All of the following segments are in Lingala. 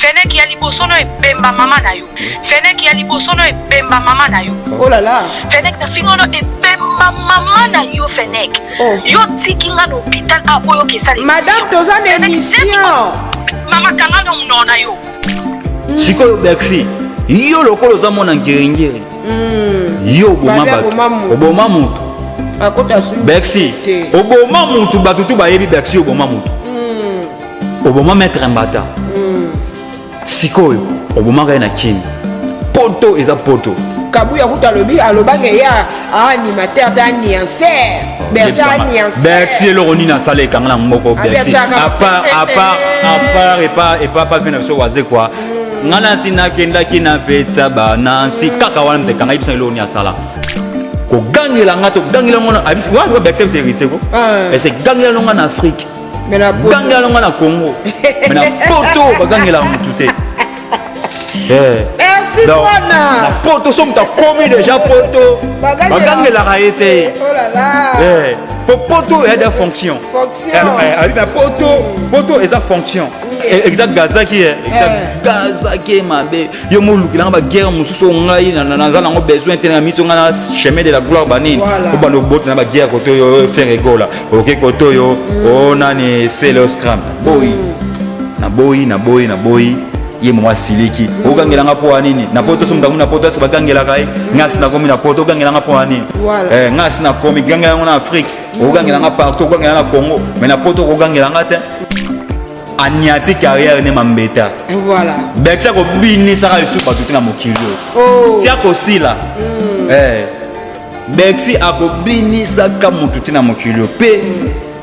Fenek ya liboso no ebemba mama na yo. Fenek ya liboso no ebemba mama na yo. Oh là là. Fenek na fingo no ebemba mama na yo Fenek. Oh. Yo tiki nga na hôpital a boyo ke sala. Madame toza na émission. Mama kanga no munoko na yo. Sikoyo Bercy, yo lokola oza mwana ngiringiri. Yo oboma bato. Oboma mutu. Bercy, oboma mutu bato tu bayebi Bercy oboma mutu. Oboma maître Mbata. Sikoyo obomaka ye na Kin. Poto eza poto. Kabuya kuta alobi alobaki ye animateur te aniancer Bercy aniancer Bercy eloko nini asala ekanga na moko Bercy à part à part à part epa epa pa na biso waze quoi nga nasi nakendaki na fetsa banansi kaka wana moto ekanga yebisa eloko nini asala kogangela nga togangela ngo wana Bercy c'est héritier ko ese gangela nga na Afrique gangela nga na Congo mais na poto bagangelaka motu te. Merci mwana na poto so moto akomi deja poto bagangelaka ye te po poto eya da fonction abi na poto poto eza fonction eza gazaki eza gazaki mabe yo molukelanga baguerre mosusu oyo ngai naza nango besoin te na miso ngai na chemin de la gloire banini obanda obota na baguerre kote oyo Ferre Gola oke kote oyo o nani sele scram boyi na boyi na boyi na boyi ye mama asiliki okangela nga mpo ya nini na poto so moto akomi na poto asi bagangelaka ye ngai asi nakomi na poto okangela nga mpo ya nini ngai asi nakomi gangela yango na Afrique okogangela nga partout okogangela na Congo mais na poto okogangela nga te aniati carrière ne mambeta. Voilà. Bercy akobinisaka lisusu bato te na mokili oyo tia kosila. Bercy akobinisaka motu te na mokili oyo mpe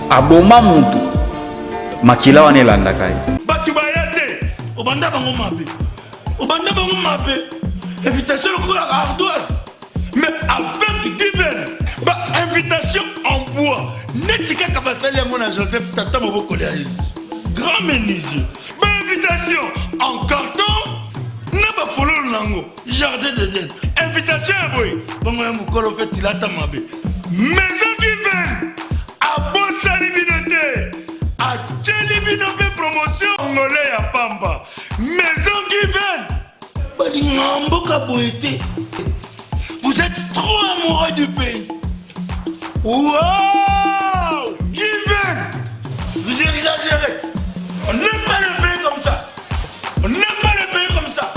aboma motu makila wana elandaka ye. Bato baya te obanda bango mabe obanda bango mabe invitation lokola ardoise mais avec given ba invitation en bois neti kaka basali yango na Joseph tata mobokoli ya Yesu grand menuisier ba invitation en carton na bafololo nango jardin d'Eden invitation ya boye bango ya mokolo mpe tilata mabe maison given abosani bino te atieli bino mpe promotion ngole ya pamba maison given balinga mboka boye te. Vous êtes trop amoureux du pays. Wow! Given! Vous exagérez. On n'aime pas le pays comme ça. On n'aime pas le pays comme ça.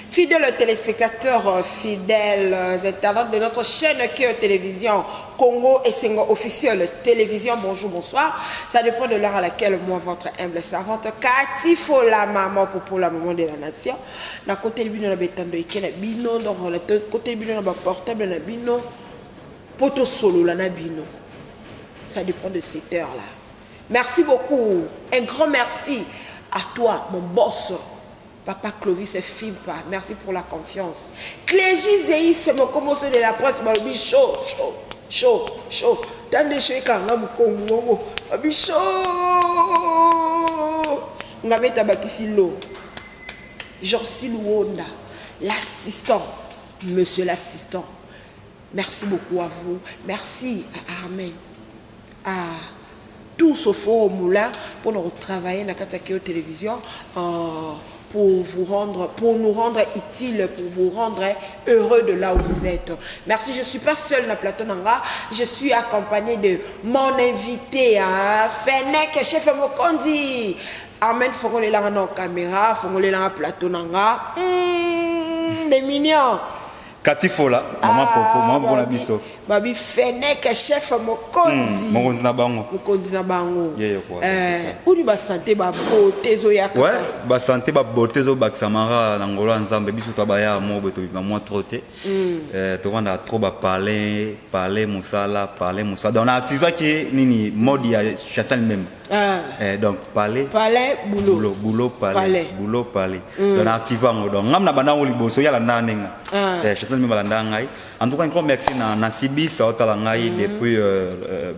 Fidèles téléspectateurs, fidèles internautes de notre chaîne Keo Télévision Congo et Sengo officiel télévision, bonjour, bonsoir. Ça dépend de l'heure à laquelle moi, votre humble servante, Kati Fola, maman pour la maman de la nation. Na côté bino na betando eke na bino, donc na côté bino na ba portable na bino, poto solo la na bino. Ça dépend de cette heure-là. Merci beaucoup. Un grand merci à toi, mon boss. Papa Clovis Fimpa, merci pour la confiance. Clégie Zeis, mon commenceur de la presse, balobi chaud, chaud, chaud, chaud. Tande chaud ekanga mokongo, balobi chaud. Ngabeta bakisi lo. Jorsi Luonda, l'assistant, monsieur l'assistant. Merci beaucoup à vous. Merci à Armel, à tous au four au moulin pour nous travailler dans la télévision, pour vous rendre, pour nous rendre utile, pour vous rendre heureux de là où vous êtes. Merci, je ne suis pas seule dans le plateau Nanga, je suis accompagnée de mon invité, hein, Fenek, chef Mokondi. Amen, fongole la na caméra, fongole la plateau Nanga. Des mignons. Kati Fola, maman Popo, maman Popo na biso. Babi Fenek, chef Mokondi. Mokonzi na bango. Mokonzi na bango. Yeah, yeah, quoi. Uni ba santé ba beauté zo ya. Ouais, ba santé ba beauté zo baksamara na ngolo nzambe biso to ba ya mo beto ba moi trop te. To vanda trop ba parler, parler musala, parler musala. Donc on a activé qui nini mode ya chassal même. Ah. Donc parler, parler boulot, boulot, boulot, parler, boulot, parler. Donc on a activé ngo donc ngam na banda ngo liboso ya la ndanenga. Chassal même balanda ngai. En tout cas, un grand merci na Nasibi Saotala ngai depuis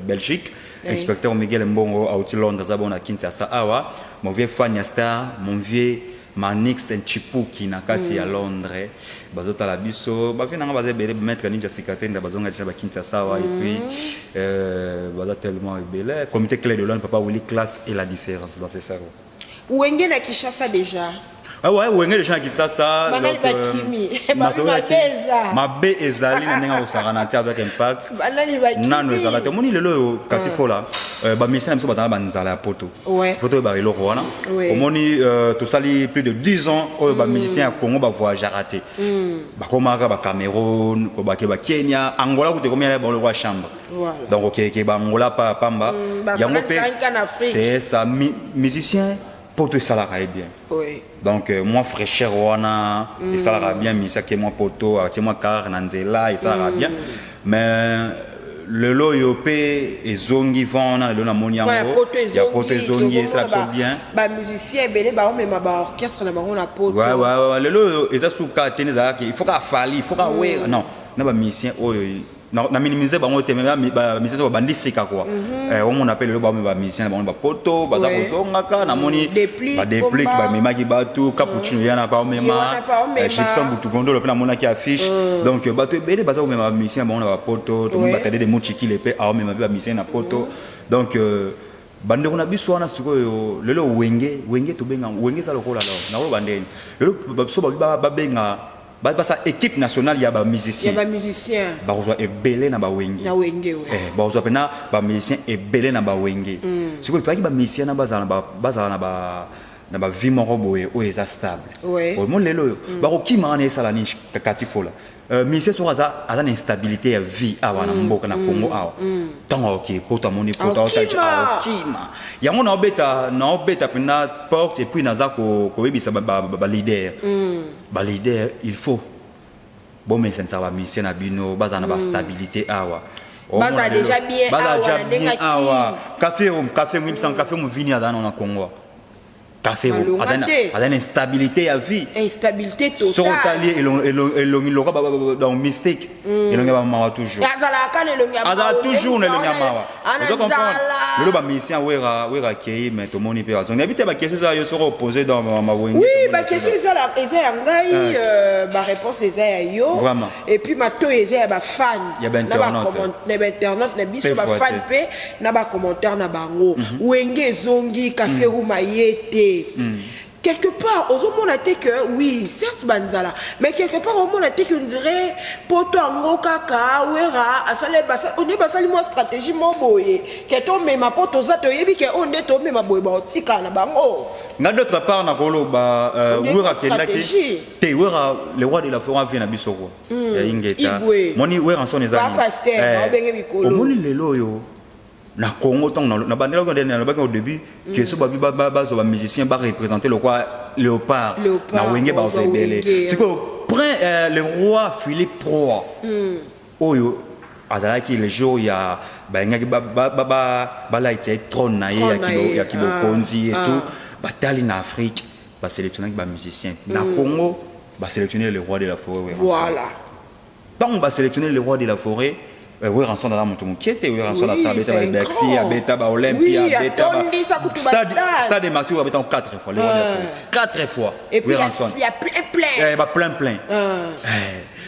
Belgique. Inspecteur Miguel Mbongo auti Londres, zabona Kinshasa awa. Mon vieux Fania Star, mon vieux Manix Nchipuki na kati ya Londres bazotala biso. Bavi nanga baza ebele, maître Ninja Sikatenda bazonga déjà ba Kinshasa wa, et puis baza tellement ebele. Comité Clé de Londres, papa Willy Classe et la différence dans ce cerveau. Wenge na Kinshasa déjà. Ah ouais, Wenge déjà na Kinshasa. Banani? Donc, Bakimi. Babi nasololaki- mabe eza. Mabe ezali na ndenge akosaka na te avec impact. Banani bakimi? Nano ezala te. Omoni lelo oyo kati fola, bamusicien na biso bazala banzala ya poto. Faut toyeba eloko wana. Omoni, tosali plus de 10 ans oyo bamusicien ya Congo bavoyageaka te. Bakomaka baCameroun, bake baKenya, Angola kutu ekomi ya bango lokwa chambre. Donc okeke baAngola pa pamba. Yango mpe Basanganisaka kaka na Afrique. C'est ça, musicien poto esalaka ye bien. Donc mwa fraîcheur wana esalaka bien. Musicien ake mwa poto, atie mwa car na nzela, esalaka bien. Mais lelo oyo mpe ezongi vent wana, lelo namoni Enfin, ya yango poto. Ya poto ezongi, esala biso bien. Bamusicien ebele baomema baorchestre na bango na poto. Ouais, lelo oyo eza suka te, ezalaki il faut ka Fally, il faut ka Wera. Non, na bamusicien oyo na minimiser bango te, mais bamusicien oyo babandi sika quoi. Omona mpe lelo baome bamusicien na bango bapoto baza kozongaka. Namoni Déplique, baDéplique Pomba. bamemaki bato, Capuccino yana pa Ye omema, wana pa omema. Gibson Butugondolo mpe namonaki affiche. Donc bato ebele baza komema bamusicien na bango na bapoto. Tomoni batade de Mochikile mpe aomema mpe bamusicien na poto. Donc bandeko na biso wana sikoyo lelo Wenge, Wenge tobenga Wenge eza lokola, alors nakoloba ndeni, lelo biso babi babenga basala équipe nationale ya Ya bamusicien, bamusicien. Bakozwa ebele na baWenge. Na Wenge, we. Bakozwa mpena bamusicien ebele na baWenge. Sikoyo ifalaki bamusicien na bazala na bavie moko boye oyo eza stable. Omoni lelo oyo bakokima wana, esala nini kati fola? Musicien soko aza na instabilité ya vie awa na mboka na Congo awa, ntango aoke poto, amoni poto, Akokima. Aokima yango. Naobeta mpena porte et puis naza koyebisa baleader, baleader, il faut bomesanisaka bamusicien na bino bazala na bastabilité awa. Bazala déjà bien Bazala awa, déjà na ndenge bien ya awa. Café café moyebisanga café movini azala nano na Congo. Café Malonga te. aza na instabilité ya vie. Instabilité Soki totale. otali elongi loka donc mistake, elongi ya bamawa toujours. Azalaka na elongi ya Azala mawa, toujours na elongi ya mawa. ana Ozo comprendre? nzala. Lelo bamusicien Wera, Wera akei, mais tomoni mpe bazongi. Nayebi te baquestion eza yo soko opose dans maWenge. Oui, baquestion eza ya ngai, baréponse eza ya yo. Vraiment. Et puis matoyi eza ya bafan. Ya bainternaute. Na bainternaute na biso. Pe fois Bafan te. mpe na bacommentaire na bango. Wenge ezongi, Café Ruma ye te. Quelque part ozomona te que oui, certes banzala, mais quelque part omona te que on dirait poto yango kaka Wera asali, onde basali mwa stratégie mo boye ke tomema mpo toza toyebi ke oyo nde tomema boye, baotikala na bango. Nga d'autre part nakoloba Onde Wera akendaki stratégie. te. Wera le roi de la forêt avie na biso ko ya ingeta. Igwe. Moni Wera son eza Ba nini? pasteur, baobenge mikolo. Omoni lelo oyo na Congo, ntango na bandelaki ndenge nalobaki au début ke so babi bazwa bamusicien bareprésente lokwa Léopard Léopard, na Wenge, bazwa bazwa ebele. Wenge. Sikoyo prince, le roi Philippe III oyo azalaki le jour ya balingaki balaita ye trône na ye Trône na ye, ya kibokonzi et tout, batali na Afrique, basélectionnaki bamusicien. Na Congo basélectionné le roi de la forêt, Werrason. Ntango basélectionné le roi de la forêt, Werrason aza moto mokie te. Werrason asala abeta c'est un baBercy, grand. abeta baOlympia, abeta Atondisa kutu stade bastade. Stade de Martyr abeta 4 fois le roi de la forêt, 4 fois. Et puis Werrason. il y a plein plein. Ba plein plein.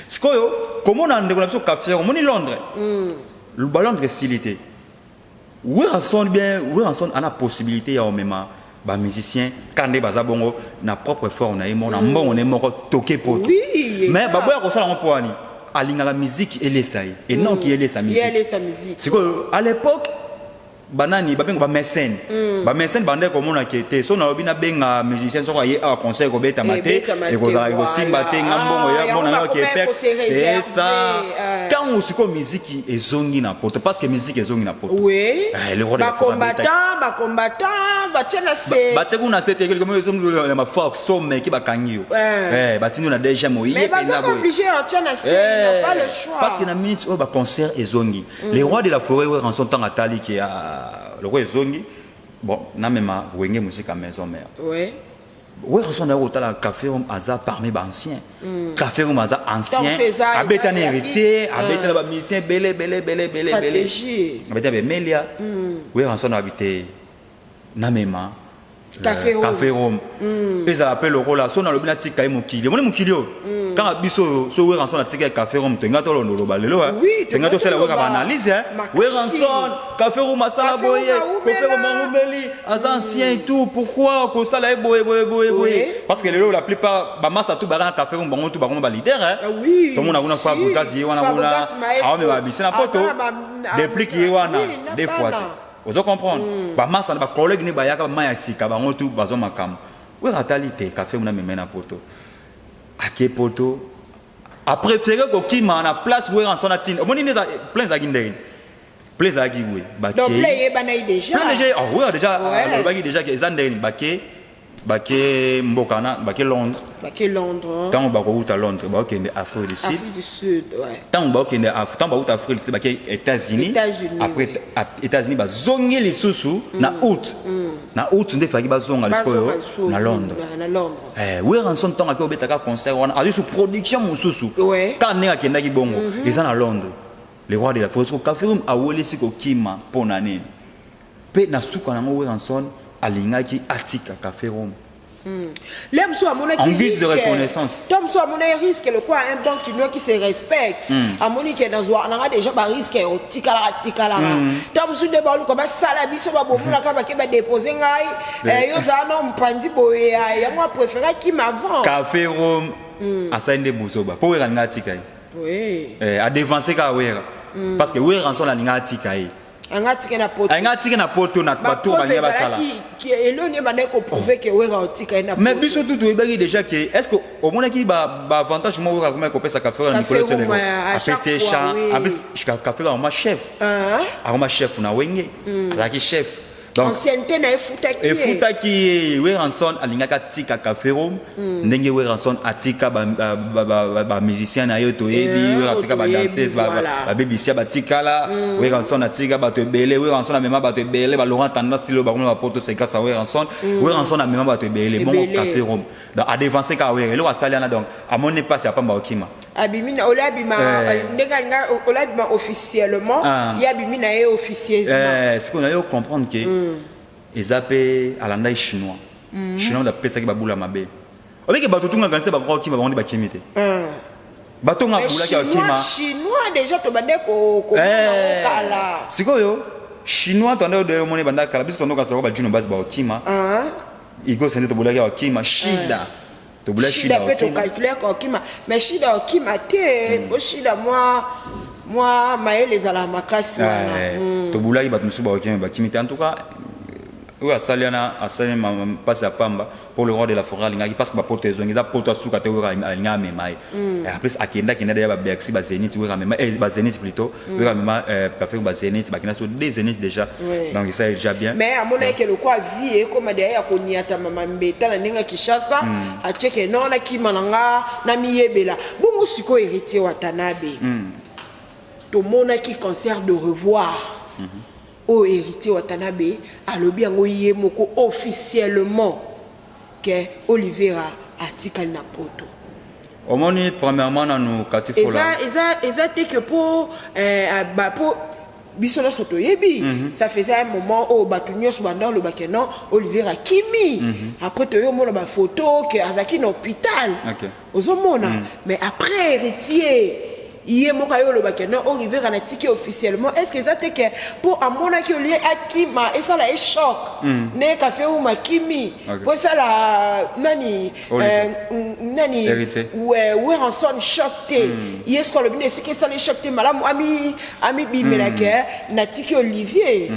Sikoyo komona ndeko na biso Kafier, omoni Londres, baLondres esili te. Werrason bien, Werrason ana possibilité ya omema bamusicien ka nde baza bongo na propre effort na ye moko, na mbongo na ye moko, toke poto. Mais baboya kosala yango mpo wani alingaka musique elesa ye enoki elesa Ye musique. alesa musique. Sikoyo à l'époque banani babenga bamécène, bamécène bandeki komona ke te so nalobi nabenga musicien soko aye awa, concert ekobetama te, Ebetama te, ekozala ekosimba te. Nga mbongo Ah, ya mbongo yango na yoki bakomaki epek. kose C'est réserver, ça. Ntango sikoyo musique ezongi na poto, parce que musique ezongi na poto. Eh, le roi de la forêt. Bacombattant, bacombattant batie na se. Batie kuna se te, ya maforce someki bakangi yo. Eh, batindi yo na DGM oye. Mais mpenza baza boye. obligé atia na se, ils n'ont pas le choix. Parce que na minute oyo baconcert ezongi, le roi de la forêt Werrason, ntango atali ke le roi ezongi, bon, namema Wenge Musique ya Maison Mère. Werrason naye kotala Café Rome, aza parmi baancien. Café Rome aza ancien. Donc, Abeta na Héritier, abeta na bamusicien ebele ebele ebele ebele ebele. Stratégie. Abeta bemelia. Werrason abi te namema. Café Rome. Café Rome. Ezala mpe lokola so nalobi natika ye mokili, omoni mokili oyo kaka biso oyo, so Werrason atika ye Café Rome, tolinga tolondo loba lelo. Oui, tolinga tosala toloba. weka baanalyse. Makasi. Werrason, Café Rome asala Café Rome boye. aumela. Café Rome arumeli, aza ancien et tout, pourquoi kosala ye boye boye boye boye? Parce que lelo la plupart bamasa tu baka na Café Rome, bango tu bakoma baleader. Ah oui, Tomona kuna si. Fabregas ye wana kuna. Fabregas maestro. Aomema bisi na poto. Aza na Déplique ye wana oui, na des fois bana. te ozo comprendre, bamasa na bacollègue ne bayaka bama ya sika, bango tu bazwa makambo. Oyo atali te Café muna meme na poto, ake poto, apréféré kokima na place Werrason atinda. Omoni nde plein ezalaki ndenge plein ezalaki boye. Donc plein eyebana ye déjà. Plein déjà, oh, oui, déjà. Alobaki déjà ke eza ndenge nini, bake mboka na bake Londres. Bake Londres. Ntango bakouta Londres, bakokende Afrique du Sud. Afrique du Sud, ouais. Ntango bauta Afrique du Sud, bake États-Unis. États-Unis, Après oui. États-Unis, bazongi lisusu na août. Na août nde efaki bazonga Bazonga lisikoyo lisusu na Londres. Na Londres. Werrason ntango ake obetaka concert wana, azwi su production mosusu. Kaka ndenge akendaki bongo, eza na Londres. Le roi de la forêt, soko Café Rome awelisi kokima mpo na nini? Mpe na suka nango, Werrason alingaki atika Café Rome Le mosusu amonaki en guise de risque. reconnaissance. To mosusu amonaki risque lokola un bon Kinois qui se respecte, amoni ke nazwa nanga déjà barisque otikalaka tikalaka. To mosusu nde baluka basala biso babomonaka, bake badepose ngai. Yo ozala na mopanzi boye, yango apréféré akima avant. Café Rome asali nde bozoba mpo Wera alinga atika ye. Adevance kaka Wera, parce que Werrason alinga atika ye. Anga atike na poto. Alinga atike na poto na batour balinga basala. Eloni ebandaki koprouver ke Wera otika ye na Mais poto. Biso tu toyebaki déjà ke, est ce que omonaki baavantage moko Wera akomaki kopesa Café Rome na Café mikolo Rome, à chaque apesi ye fois, champ. oui. Apesi Café Rome akoma chef. Akoma chef na Wenge, azalaki chef, donc Ancienneté na efutaki ye. Efutaki ye. Werrason alingaki atika Café Rome ndenge Werrason atika bamusicien na ye toyebi. Wera atika oyo toyebi, badanseuse, babebisia batikala. Werrason atika bato ebele, Werrason amema bato ebele, balaurent tendance tilo bakoma bapoto sekasa Werrason. Werrason amema bato ebele bongo. Ebele. Café Rome donc adevance kaka Wera. Eloko asali wana, donc amoni mpasi ya pamba okima. Abimi na ole abima ndenge alinga ole abima officiellement. Ye abimi na ye officieusement. Sikoyo na yo comprendre ke eza mpe alandaki Chinois. Chinois moto apesaki babula mabe. Obiki bato tunga kanisa bakoka kokima, bango nde bakimi te. Bato nga Mais bulaki Chinois, akima. Chinois déjà tobande komona kala. Sikoyo Chinois tonde oyo omoni banda kala, biso tondo kasoko bajuno basi baokima. Igo sende tobulaki akima, shida tobulaki. Shida Shida mpe okima. tocalcule kokima, mais shida okima te po shida mwa mayele ezalaka makasi wana. Tobulaki bato mosusu baokima, bakimi te. En tout cas, oyo asali wana, asali mpasi ya pamba pour le roi de la forêt. Alingaki, parce que bapoto ezongi, eza poto asuka te. Oyo alingi amema ye. En plus akenda akenda deya babercy, bazénith. Oyo amema bazénith plutôt, oyo amema Café, bazénith bakenda so deux zénith déjà. Donc ça est déjà bien. Mais amonaki lokwa vie ekóma deya ya koniatama mambeta na ndenge ya Kinshasa, atieke non, nakima na nga namiyebela bongo. Sikoyo Héritier Watanabe, tomonaki concert de revoir oyo Héritier Watanabe alobi yango ye moko officiellement ke Olivera atikali na poto. Omoni, premièrement nanu kati fola. Eza te ke mpo po biso nyonso toyebi, ça faisait un moment oyo bato nyonso banda olobaki non, Olivier akimi. Après toyi omona bafoto ke azalaki na hôpital. Ozomona, mais après Héritier ye moko aye olobaki non, Olivier natiki officiellement. Est ce que eza te ke mpo amonaki olie akima esala ye choc ne Café Rome akimi mpo esala nani? Olivier. Nani? Héritier. Werrason choc te. Ye soki alobi na esika esala choc te, malamu amibimelake natiki Olivier.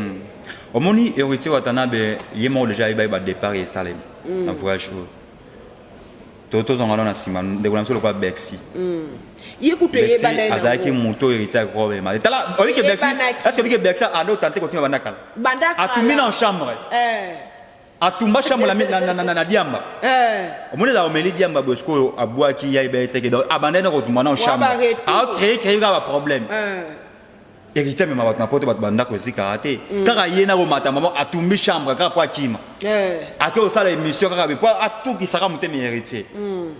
Omoni, Héritier Watanabe ye moko déjà ayebaki badépart esalemi na voyage oyo. Tozonga no na nsima, ndeko na biso lokola Bercy. Ye kutu eyebana ye Azalaki nango. moto oyo Héritier akokomema. Tala, oyiki Bercy. Eyebanaki. Est ce que oyiki Bercy ando tante kotima banda kala? Banda kala. Atumbi na chambre. Atumba chambre na diamba. Omoni ezala omeli diamba boye, sikoyo abwaki ya yeba eteke, donc abandaki na kotumba na chambre. Baretour. Acréé créé kaka baproblème. Héritier amema bato na poto, bato bandako ezikaka te, kaka ye na komata mama atumbi chambre kaka po akima. Ake kosala émission kaka be po atukisaka motema ya Héritier.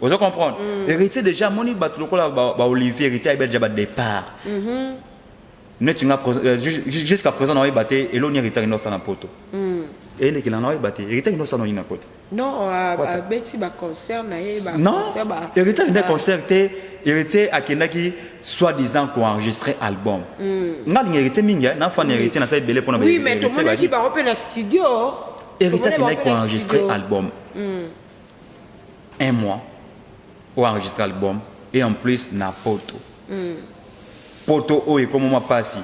Ozo comprendre, Héritier déjà amoni bato lokola baolivier. Héritier ayebi déjà badépart neti nga jusqu'à présent naoyeba te eloni Héritier akende kosala na poto. Elekela na oyeba te. Héritier akende osala nini na poto? Non, abeti ba concert na ye, ba Non, concert ba Héritier akendaki concert te. Héritier akendaki soi-disant koenregistrer album. Nga alinga Héritier mingi, eh, na fan ya Héritier, nasala ebele mpona Oui, mais Héritier. tomonaki bango mpe na studio. Héritier Tomonaki bango akendaki mpe na koenregistrer studio. album. Un mois oenregistrer album, et en plus na poto. Poto oyo ekoma mwa mpasi.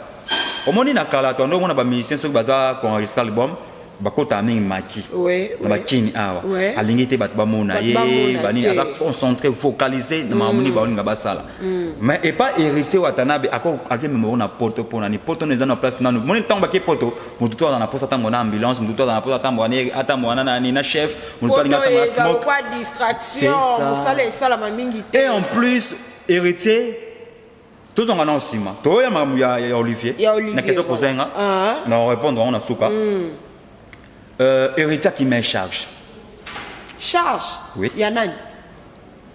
Omoni, na kala tondo omona bamusicien soki baza koenregistrer album, bakotaka mingi maki na bakini awa. Alingi te bato bamona Bato ye bamona banini. te. Aza concentré, focalisé na makambo nini baolinga basala. Mais epa Héritier Watanabe akemema bango na poto mpo nani? Poto no eza na place nanu. Moni, ntango bake poto, motu to aza na posa atambola na ambulance, motu to aza na posa atambola atambola na nani, na chef, motu to alingi Poto atambola na eza smoke. lokwa distraction. C'est ça. Mosala esalama mingi te. Et en plus, Héritier, tozonga na nsima, toya makambo ya Olivier. Ya Olivier, Na question voilà. kozenga na répondre yango na suka. Héritier qui met charge. Charge? Oui. Ya nani?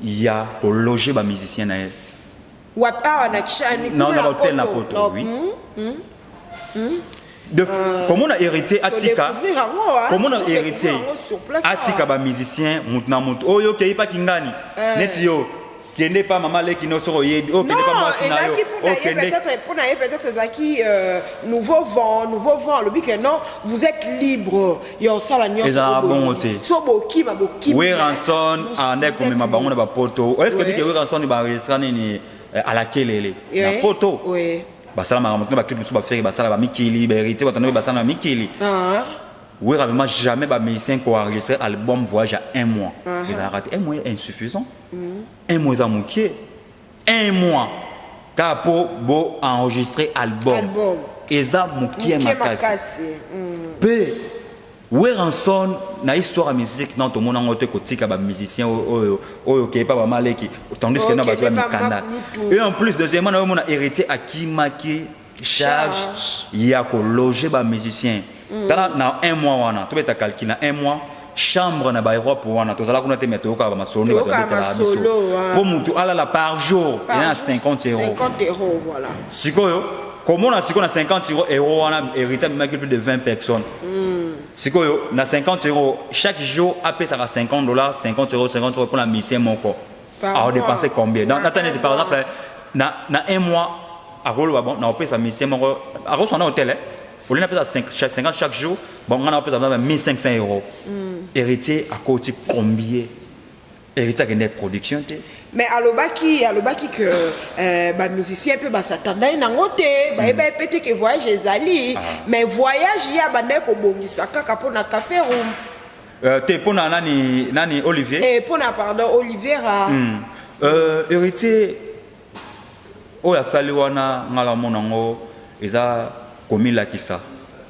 Ya kologer bamusicien na ye. Wapi, awa na Kishani? Na bahotel na poto, oui. De komona Héritier atika Kodécouvrir yango, ah. komona Todécouvrir Héritier yango sur place, atika awa. Bamusicien, motu na motu oyo okei pa kingani, neti yo kende pa mama leki no, soki oyebi, oyo kende pa Non, mwasi na yo, ezalaki mpona ye. okende. Peut-être mpona ye, peut-être ezalaki nouveau vent, nouveau vent. Alobi ke non, vous êtes libre ya osala nyonso. Ezalaka oyo bongo bolingi. te. So bokima, bokima. Werrason ande komema bango na bapoto. Est ce que tike Werrason baenregistra nini, alakelele na poto, basala makambo tuna, baclip mosusu bafere basala bamikili, bahéritier bato nde basala na mikili. Wera vraiment jamais bamusicien koenregistrer album voyage ya un mois ezalaka te. Un mois est insuffisant, un mois eza mokie. Un mois kaka mpo bo enregistrer album, Album. eza mokie Mokie makasi. Makasi. Mpe Werrason, na histoire ya musique na tomona yango te, kotika bamusicien oyo oyo okei pa bamaleki, tandis que na Okende bazwa pa mikanda. Makulutu. Et en plus, deuxièmement, na omona Héritier akimaki charge Charge. ya kologer bamusicien. Tala, na un mois wana, tobeta calcul, na un mois, chambre na baeurope wana, tozala kuna te, me toyokaka bamasolo nde bato Toyokaka babetelaka biso. masolo, ah. Mpo motu alala par jour, Par eza na jour, 50 euros. 50 euros, voilà. Sikoyo komona, sikoyo na 50 euro wana, Héritier amemaki plus de 20 personnes. Sikoyo na 50 euros chaque jour, apesaka 50 dollars, 50 euros, 50 euros mpona musicien moko, Par aodepense mois. combien? Na Nata neti un par mois. exemple na un mois, akoloba bon, na opesa musicien moko, akoswana na hotel, olingi apesa 50 chaque jour, bon, nga na opesa 1500 euros. Héritier akoti combien? Héritier akende production te. Mais alobaki que bamusicien mpe basatandai nango te, bayeba ye mpe te ke voyage ezali. Mais voyage ye abandaki kobongisa kaka mpona Café Room. Te, mpona nani, nani, Olivier. Mpona, pardon, Olivera. Héritier oyo asali wana, nga na omona yango eza komilakisa.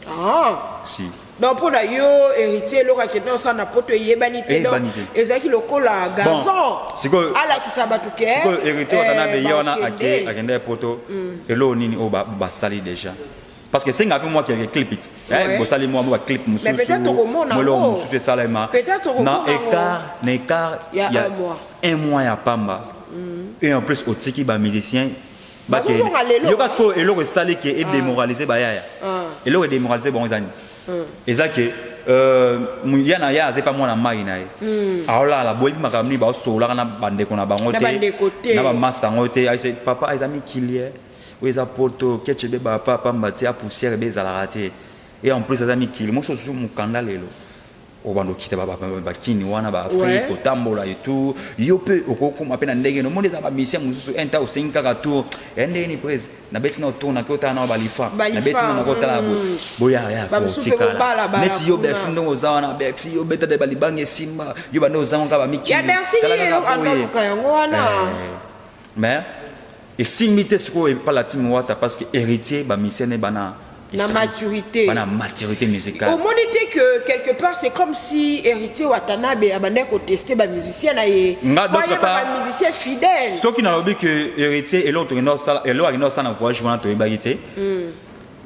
Ah. Si. Donc mpona yo, Héritier, eloko akende osala na poto eyebani te, donc Eyebani te. ezalaki lokola gazon, alakisa bato ke Sikoyo Héritier Watanabe ye wana bakende. ake, akende poto, eloko nini oyo basali déjà? Parce que senga mpe mwa quelque clip it. Bosali mwa baclip Mais peut-être okomona mosusu, yango. mosusu esalema Peut-être okomona na yango. écart, na écart Ya un mois. Un mois ya pamba, et en plus otiki bamusicien. Bazozonga lelo. Yoka, sikoyo eloko esali ke edémoraliser bayaya, eloko edémoraliser bango eza nini? Eza ke ya na ye aza epa mwana mai na ye, aolala, boyebi makambo nini baosololaka na bandeko na bango Na bandeko te. na bamasta yango te. Aise, papa, eza mikili ye oyo eza poto, keche ebe bapa pamba te, apoussière ebe ezalaka te, et en plus aza mikili moso susu mokanda lelo obanda okita bakini wana, baafrike, kotambola et tout. Yo mpe okokoma mpe na ndenge nomoni eza bamusicien mosusu un ta osengi kaka tour ya ndenge ni prise, nabeti na tour, nake otala na balifa. Balifa, nabeti na nakotala boye boya ya Bamosusu mpe otikala bobala bala neti yo kuna. Bercy, ndenge oza wana, Bercy, yo beta de balibanga esimba yo, bande ozango kaka bamikili. Ya Bercy, Tala kaka eloko boye. andaluka yango wana. Mais esimbi te sikoyo epa la team Wata, parce que Héritier, bamusicien ne bana Na esprit, maturité. bana maturité musicale. Omoni te que quelque part c'est comme si Héritier Watanabe abandaki kotester bamusicien na ye? Nga, d'autre Bayeba part, bamusicien fidèle. Soki nalobi ke Héritier eloko tokende osala, eloko akende osala na voyage wana, toyebaki te.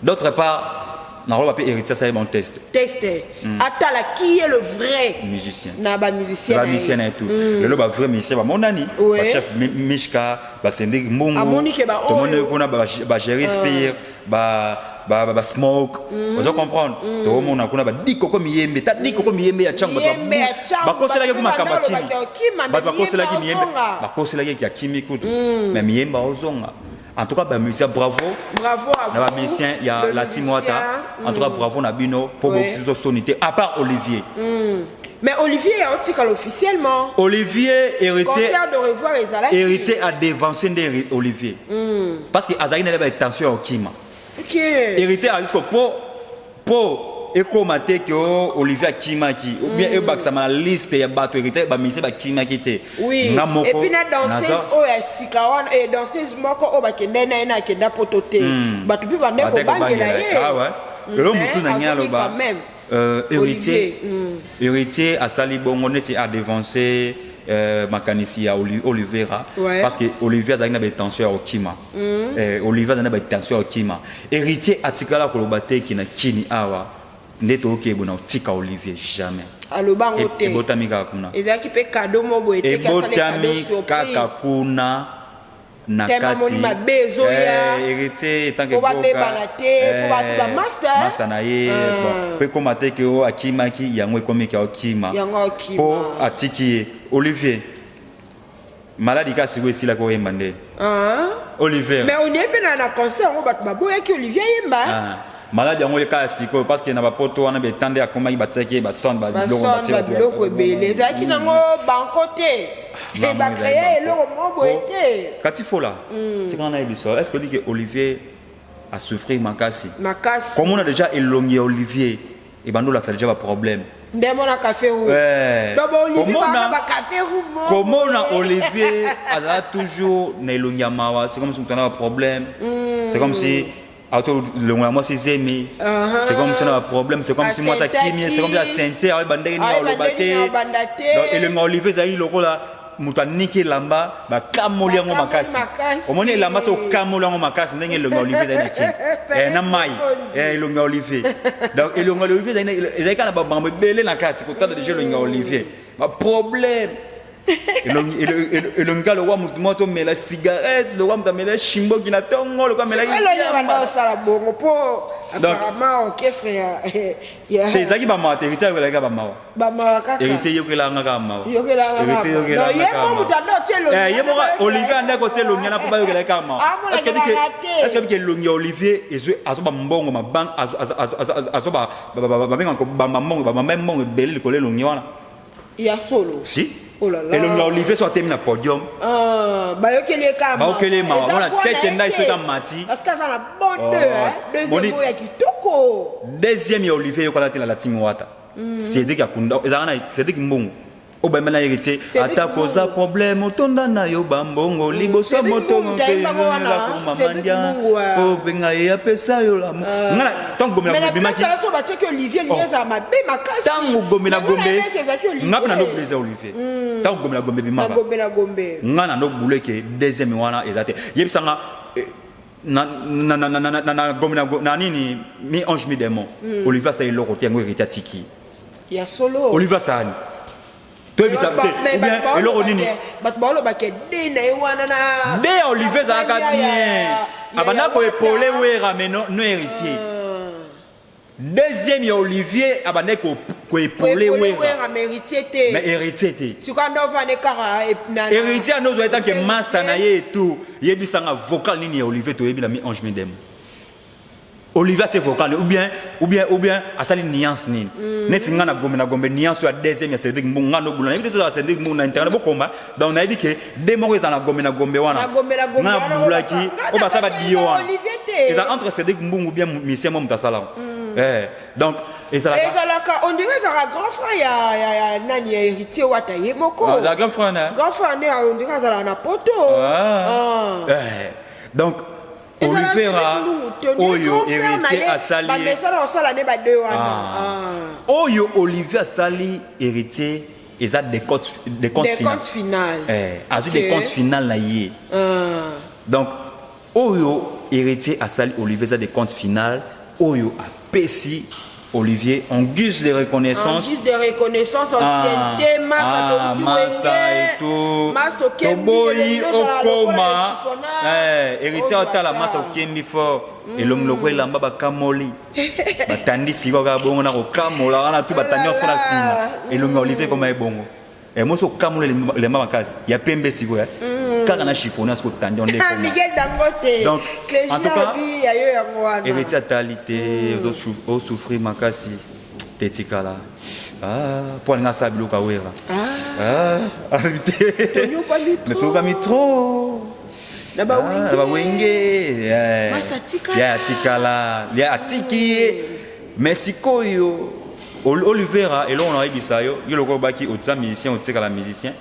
D'autre part, nakoloba mpe Héritier asali bon test. Test, atala qui est le vrai musicien. Na bamusicien na ye. Bamusicien na ye tout lelo, bavrai musicien bamonani. Bachef Mishka, basendeki mbongo. Amoni ke ba tomoni oyo. kuna bagéri spire ba. Ba smoke, ozo comprendre? Tokomona kuna badikoko miyembe, ta dikoko miyembe ya Tshangu. Miyembe ya Tshangu, bakoselaki bato ku makambo banda akimi. olobaki okima, mais Bato bakoselaki Miyembe miyembe, azonga. bakoselaki ki akimi kutu, mais miyembe azonga. En tout cas, bamusicien, bravo. Bravo à Na vous, bamusicien ya le la team Wata, musicien. en tout cas bravo na bino mpo bokisi biso soni te, à part Olivier. Mais Olivier aotikala officiellement. Olivier, héritier. Concert de revoir ezalaki. Héritier a devancé nde Olivier, parce que azalaki na ye baintention ya okima. Héritier azisko po ekóma te ke o Olivier akimaki ou bien ebakisama na liste ya bato héritier, bamusicien bakimaki te. Nga moko Et puis na danseuse oyo ya sika wana, danseuse moko oyo bakende na ye na akenda poto te, bato mpe bande Bande kobangela ye. Ah ouais. Lelo mosusu na ngai azongi aloba quand même. Héritier, Olivier, héritier asali bongo neti adevancé makanisi ya Olivera, parce que Olivier azalaki na baintention ya kokima. Olivier azalaki na baintention ya kokima. Héritier atikala koloba te ke na kini awa nde tookeye na otika Olivier, jamais. Aloba yango te. Ebotami kaka kuna. Ezalaki mpe cadeau mo boye te, ke asali cadeau Ebotami kaka surprise. kuna na Tema kati. moni mabe ezoya. Héritier etanke Po babebana te, po bamaster. Master na ye. Bon, mpo ekóma te ke o akimaki, yango ekomi ke akima. Yango akima. Mpo atiki ye Olivier maladi kaka sikoyo esilaki oyemba nde Ah. Olivier. Mais on est mpe na concert yango, bato baboyaki Olivier yemba. Ah. Maladi yango ye kaka sikoyo, parce que na bapoto wana betande akomaki, batiaki ye bason, babiloko. Bason, babiloko ebele ezalaki nango banko te, bacréer eloko mo boye te. Kati fola tikanga na yebiso, est ce que oyebi ke Olivier asouffrir makasi? Makasi. Komona déjà elongi ya Olivier ebandi olakisa déjà baproblème. Nde mona café rouge. Donc Olivier baka bacafé rouge moko. Komona Olivier azala toujours na elongi ya mawa, c'est comme si moto ana baproblème, c'est comme si auti elongo ya mwasi zemi, c'est comme si na baproblème, c'est comme si mwasi akimi, c'est comme si asente, ayeba ndenge nini Ayeba aloba ndenge nini te. abanda te. Donc elongi ya Olivier ezali lokola moto aniki elamba, bakamoli yango Bakamoli makasi. Makasi. Omoni elamba so okamoli yango makasi, ndenge elongi ya Olivier ezali na kini na mai. Elongi ya Olivier, donc elongi ya Olivier ezali kaka na bamakambo ebele na kati. Kotala déjà elongi ya Olivier, baproblème, elongi kaka lokwa motu moko omela cigarette, lokwa moto amela shimboki na ntongo, lokwa amelaki Elongi banda osala bongo mpo apparemment orchestre ya Te, ezalaki bamawa te. Héritier ayokelaki bamawa. Bamawa kaka. Héritier yokelanga kaka mawa. Yokelanga Héritier kaka. yokelanga Non, ye kaka mo mawa. moto ande otie elongi Eh, ye moko wana. Olivier ande kotia elongi wana mpo bayokelaki kaka mawa. Ah, Est-ce que monakela te. est-ce que bike elongi ya Olivier ezwi azoba mbongo mabanque, azoba babengaka kobamba mbongo, babamba mbongo ebele likolo elongi wana? Ya solo? Si. Oh là là. Elongi ya Olivier so atemi na podium, Ah, bayokeli ye kaka mawa. Bayokeli ye mawa. Eza Mona foi na tete ye ndai te. soki amati. Parce que aza na bon Oh. deux, hein. Deuxième Boni- oyo ya kitoko. Deuxième ya Olivier yokola te na la team Wata. Cédric akunda ezalaka na Cédric Mbongo oyo bayemba na Héritier. Cédric Ata koza Mbongo. problème, otonda na yo bambongo liboso. Cédric Moto Mbongo, tayemba ngo wana. Cédric Mbongo, ah. Obenga ye apesa yo lamu nga na ntango Gombe Mais na na Gombe place ebimaki. ala so batiaki Olivier, lingi ezala mabe makasi. Ntango Gombe na Mais mona Gombe, yebaki ezalaki Olivier. nga mpe na ndobula eza Olivier. Ntango Gombe na Gombe Na ebimaka, Gombe na Gombe, nga na ndobula eke deuxième wana eza te. Yebisanga na Gombe na nini, mi ange mi démon, Olivier asali eloko te, yango Héritier atiki. Ya solo? Olivier asali, toyebisa te Mais ou bien bato eloko nini? Bato baolobake de na ye wana na Nde ya Olivier ezalaka bien, abanda koépauler Wera, mais non Héritier. Deuxième ya Olivier abandaki koépauler Wera. Wera, mais Héritier te. Mais Héritier te. Sikoyo nde ovande kaka Héritier ande ozwa etanke master na ye etu. Yebisanga vocal nini ya Olivier toyebi na mi ange mi démon. Olivier atie vocal ou bien asali nuance nini? Neti nga na Gombe na Gombe, nuance oyo ya deuxième ya Cédric Mbungu, nga ndobula, nayebi te tozala Cédric Mbungu na internet bokomba. Donc nayebi ke de moko eza na Gombe na Gombe wana. Na Gombe na Gombe nga wana, nabulaki oyo oyo basala nga badio wana. Olivier te. Eza entre Cédric Mbungu bien musicien mo moto asala yango. Donc ezalaka Ezalaka, on dirait ezalaka grand frère ya nani, ya Héritier Wata ye moko. Ah, ezala grand frère na Grand frère nde on dirait azalaka na poto. Ah. Ah. Donc Olivera oyo Héritier asali, bamesana kosala nde bade wana. Ah. Oyo Olivier asali Héritier eza décompte, décompte final. Décompte final. Azwi décompte final na ye. Donc oyo Héritier asali Olivier eza décompte final oyo apesi. Olivier, en guise de reconnaissance. En guise de reconnaissance, ancienneté, massa ah, massa et tout. Massa Toboyi okoma. Eh, héritier otala massa okembi fort. Elongi lokola elamba bakamoli. Batandi sikoyo kaka bongo na kokamola wana tu batandi nyonso na nsima. Elongi ya Olivier ekoma ebongo. Eh, mwasi okamoli elamba makasi ya pembe sikoyo eh. Kaka na chiffon sikoyo otandi yango nde ekoma. Miguel Dangote. Donc, en tout cas, ya yo yango wana. Héritier atali te, osouffrir makasi te tikala. Ah, mpo alinga asala biloko awera. Ah, te. Tonyokami trop. Tonyokami trop. Na bawenge. Na bawenge. Masa atikala. Ya atikala. Ya atiki ye. Mais sikoyo Olivera eloko na oyebisa yo, yo lokola obaki oza musicien otikala musicien.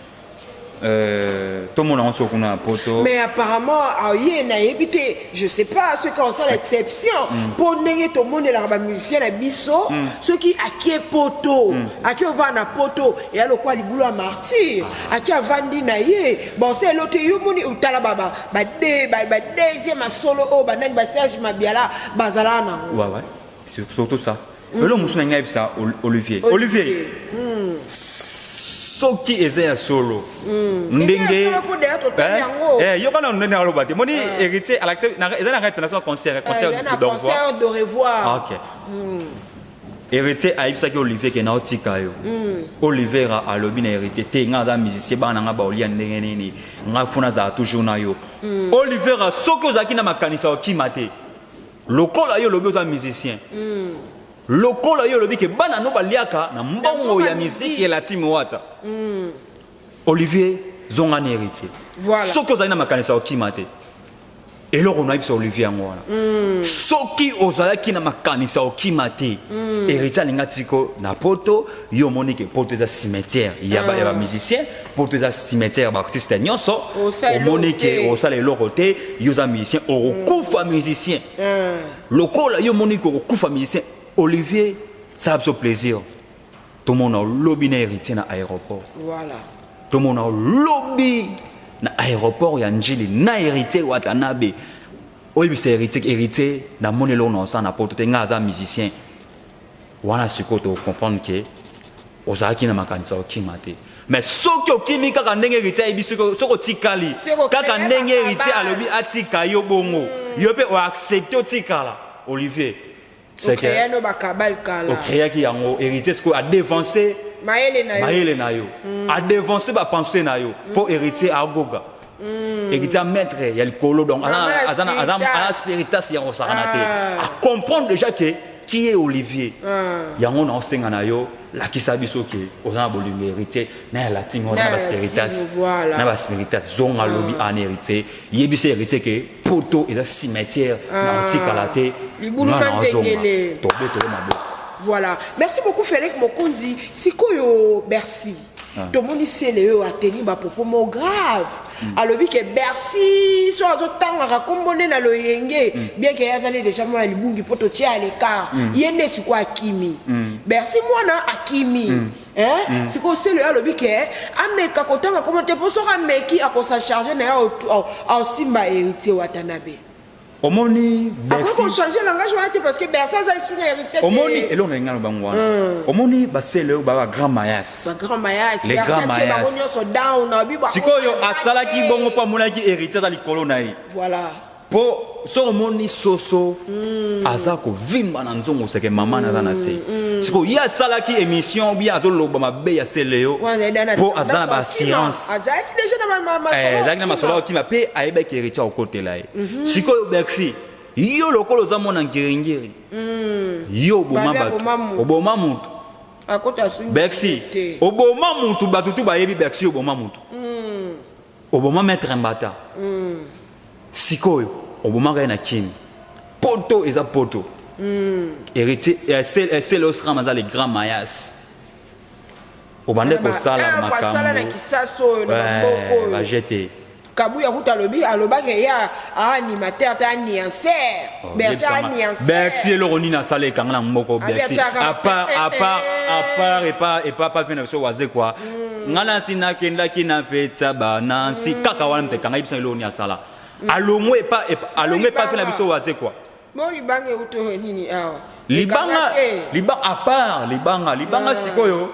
Tomona yango soki kuna na poto. Mais apparemment aye nayebi te, je sais pas ce qu'on sala exception mpo ndenge tomonelaka bamusicien na biso, soki akie poto, akie ovanda na poto eya lokola libulu ya martyr, akie avandi na ye bon se elo te. Yo moni otala badeuxième masolo oyo banani baserge Mabiala bazalaka nango. Ouais, ouais. Surtout ça. Eloko mosusu na ngai nayebisa Olivier. Olivier, soki eza ya solo ndenge Eza ya solo mpo deya totali yango. Yoka nanu ndenge aloba te, moni héritier alakisa eza na ngai mpena concert concert Eza na d'au revoir. Concert de revoir. Ah, ok. Héritier ayebisaki Olivier ke naotika yo. Olivera alobi na héritier te, ngai aza musicien, bana na ngai baolia ndenge nini? Ngai fo nazala toujours na yo. Olivera, soki ozalaki na makanisa okima te, lokola yo olobi oza musicien, lokola yo olobi ke bana no baliaka na mbongo ya miziki ya la team Wata, Olivier, zonga na héritier. Voilà. Soki ozali na makanisa ya okima te, eloko nayebisa Olivier yango wana, soki ozalaki na makanisa ya okima te, héritier alinga tiko na poto. Yo omoni ke poto eza cimetière ya bamusicien, poto eza cimetière ya baartiste nyonso. Osala eloko Omoni ke te. osala eloko te. Yo oza musicien, okokufa musicien. Lokola yo omoni ke okokufa musicien, Olivier, sala biso plaisir, tomona olobi na héritier na aéroport. Voilà. Tomona olobi na aéroport ya Njili na héritier Watanabe. Oyebisa héritier: héritier, namoni eloko na osala na poto te, ngai aza musicien. Wana sikoyo tocomprendre ke ozalaki na makanisa okima te. Mais soki okimi kaka ndenge héritier ayebi, soki otikali Soki okeye kaka ndenge héritier bakabala. Alobi atika yo bongo, yo mpe oaccepte otikala, Olivier, c'est que Okreya no bakabal kala. Okreaki yango. Héritier sikoyo adevance mayele na yo. Mayele na yo, adevance bapense na yo, mpo héritier agoga, héritier maître ya likolo, donc Mama na spiritas. Aza spiritas ya kosakana te. Ah. Acomprendre déjà ke qui est Olivier. Ah. Yango na osenga na yo, lakisa biso ke oza na bolingo héritier na ya latine Na na ya baspiritas. Latine, voilà. Na baspiritas, zonga lobi ana héritier, yebisa héritier ke poto eza cimetière na otikala te. Libulu Nga na ozonga. manzengele. Tobetelo maboko. Voilà, merci beaucoup Félix Mokonzi. Sikoyo Bercy, tomoni sele oyo ateni bapropos mo grave, alobi ke Bercy so azotangaka nkombo nde na loyenge, bien ke ye azali déjà mwana libungi mpo totia à l'écart ye nde sikoyo akimi. Bercy mwana akimi. Hein? Sikoyo sele oyo alobi ke ameka kotanga nkombo te, mpo soki ameki akosa charge na ye, aosimba héritier Watanabe. Omoni Akoki Bercy kochange langage wana te, parce que Bercy aza esu na héritier te. Omoni eloko na linga bango wana, omoni basele oyo baba grand mayas. Bagrand mayas. Les grands Bercy atie bango mayas. nyonso down na bi bango Sikoyo baza asalaki te. bongo mpo amonaki héritier aza likolo na ye. Voilà. Mpo soki omoni soso aza kovimba na nzongo, seke mama na aza na se. Sikoyo ye asalaki émission bien, azoloba mabe ya sele yo Wana azali na mpo aza na tendance baassurance. akima. Azalaki déjà na masolo Ezalaki na masolo akima. akima mpe ayebaki héritier akokotela ye. Sikoyo Bercy, yo lokola oza mwana ngiringiri, yo oboma Babe bato, aboma moto. oboma moto. Akota asungi Bercy te. oboma mutu, bato tu bayebi Bercy oboma mutu, oboma maître Mbata. Sikoyo obomaka ye na kini, poto eza poto. Héritier sele osram aza le grand mayas, obande kosala Asala na makambo kisasa oyo na bamboka oyo. Bajete. Kabuya kuta alobi, alobaki ye aanimateur te, aniancer. Bercy aniancer. Bercy eloko nini asala ekanga na moko? Abi Bercy atiaka à part à part epa pa vie na biso waze kwa nga nasi nakendaki na fetsa banansi kaka wana moto ekanga. Yebisa eloko nini asala alongwe epa alongwe epa vie na biso waze kwa. Bon, libanga euti oyo nini awa? Libanga, libanga à part libanga, libanga ah. Sikoyo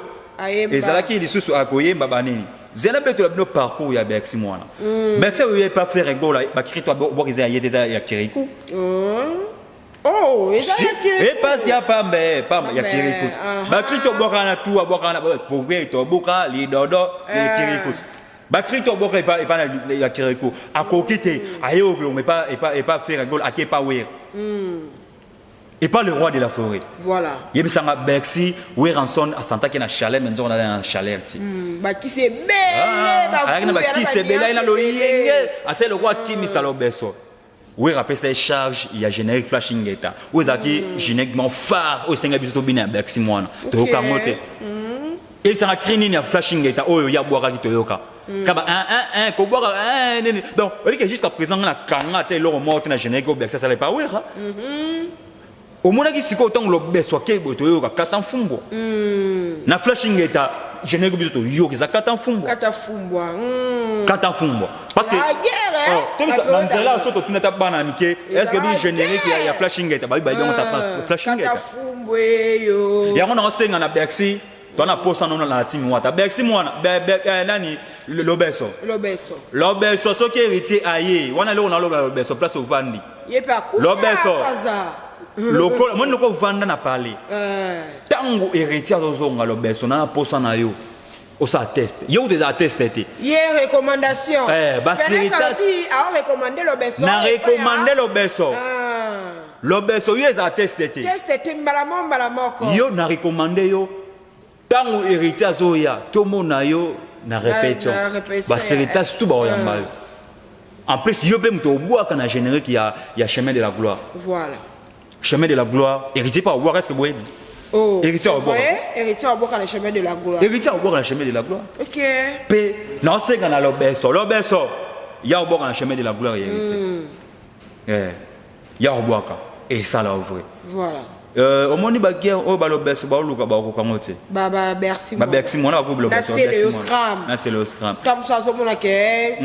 ezalaki lisusu akoyemba banini. Zela betola bino parcours ya Bercy mwana. Bercy oyo ye pa Ferre Gola, bakri to bwaki eza ya ye te, eza ya Kirikou. Oh, eza ya Kirikou. Epasi ya pamba, eh, pamba ya Kirikou. Bakri to bwaka na tuwa bwaka na pourquoi to boka lidodo ya Kirikou. Bakri to bwaka epa epa na ya Kirikou. Akoki te aye oklongo epa epa epa Ferre Gola, ake epa Wera. Et pas le roi de la forêt. Voilà. Yebisanga Bercy, Werrason asantaki na chaleur, mais nzoko na chaleur ti. Bakisi ebele, ba ayaki na bakisi ebele, ayaki na loyenge, asali lokola akimisa lobeso. Wera apesa ye charge ya générique Flash Ingeta. Oyo ezalaki générique moko phare oyo esengaki biso tobina ya Bercy mwana. Toyoka yango te. Eyebisanga cri nini ya Flash Ingeta oyo ye abwakaki toyoka. Kaba 1 1 1 kobwaka 1 nini. Donc oyebi ke jusqu'à présent nga na kanga ata eloko moko te na générique oyo Bercy asala epa Wera. Omonaki sikoyo ntango lobeso akei boye toyoka kata mfumbwa. Na Flash Ingeta générique biso toyoka eza kata mfumbwa. Kata fumbwa. Kata mfumbwa. Parce que La guerre, hein? Oh, tobisa, Bato na nzela oyo so totuna ta bana mike, est-ce que Ezala bi générique ya guerre. Flash Ingeta babi bayebi yango ta Flash Kata Ingeta. fumbwa eyo. Yango na osenga na Bercy, to na posa nono na team wata. Bercy mwana, be, be, eh, nani Lobeso. Lobeso. Lobeso soki héritier aye, wana loko na loba Lobeso place ovandi. Ye pe akufa. Lobeso. Kaza. Lokola moni loko ovanda na palais. Tango héritier azozonga Lobeso na posa na yo. Osa test. Yo kutu eza test te. Ye recommandation. Eh, ba Fenech spiritas. alobi, ao recommander Lobeso. Na recommander Lobeso. Ah. Lobeso yo eza test te. Test te mbala moko mbala moko. Yo na recommander yo tango héritier azoya tomona yo na répétition. Na répétition, Ba spiritas tout ba oyamba yo. En plus yo pe moto obwaka na générique ya chemin de la gloire. Voilà. Chemin de la gloire, héritier pas obwaka, est-ce que boyebi? Oh, Héritier c'est obwaka. vrai, héritier obwaka na chemin de la gloire. Héritier obwaka na chemin de la gloire. OK. Pe na osenga na Lobeso, Lobeso ya obwaka na chemin de la gloire ya héritier. Eh, ya obwaka et ça la vrai. Voilà. Omoni ba guerre oyo ba Lobeso ba oluka ba okoka ngo te. Ba, ba Bercy Ba mwana. Bercy mwana ba ko Lobeso, Na ba Sele Bercy yo mwana. Scram. Na Sele yo Scram. Tam so azomona ke,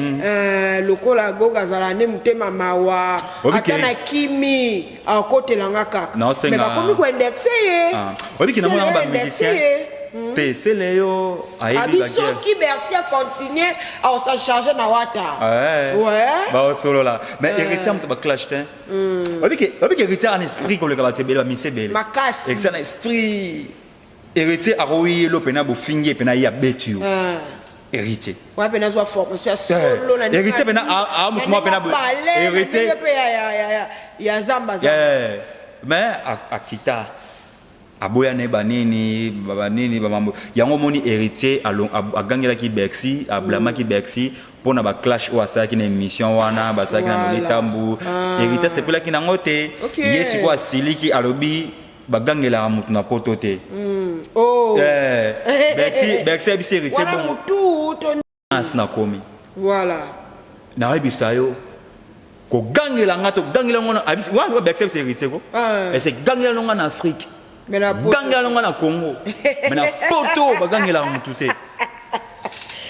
lokola Goga azala nde motema mawa. Obi Ata ke na kimi, akotela nga kaka. Na osenga Mais bakomi ko indexer ye. Ah. Obi ke namona Sele ba yo indexer musicien. ye. Te Sele yo ayebi Abi ba guerre. soki Bercy a continuer, a s'en charger na wata. Ah ouais. Ouais. Ba osolola. Mais héritier moto ba clash te. Obi ke, obi ke héritier a un esprit koleka bato ebele, ba musicien ebele. Makasi. Héritier a un esprit. Héritier akoyi elo pena bofingi pena ya beti yo. Ah. Héritier. Ouais, pena zwa formation ya solo na Héritier pena a, a mutu moko pena bo- palais, na Héritier. ndenge pe ya, ya, ya, ya, ya zamba, zamba. Yeah. Mais akita aboya ne banini, ba banini, ba mambo. Yango moni héritier agangelaki Bercy, ablamaki Bercy pona ba clash oyo asalaki na émission wana, basalaki na Voilà. Litambu. Ah. Héritier asepelaki nango te. Ok. Ye sikoyo asiliki alobi bagangelaka mutu na poto te. Oh. Eh, Bercy, Bercy ayebisi héritier Wana bongo. mutu to Asi na komi. Voilà. Nayebisa yo kogangela nga to gangela ngo na abisi wana Bercy ayebisi héritier ko. Ah. Ese gangela nga na Afrique. Mais na poto. Gangela nga na Congo. Mais na poto bagangelaka mutu te.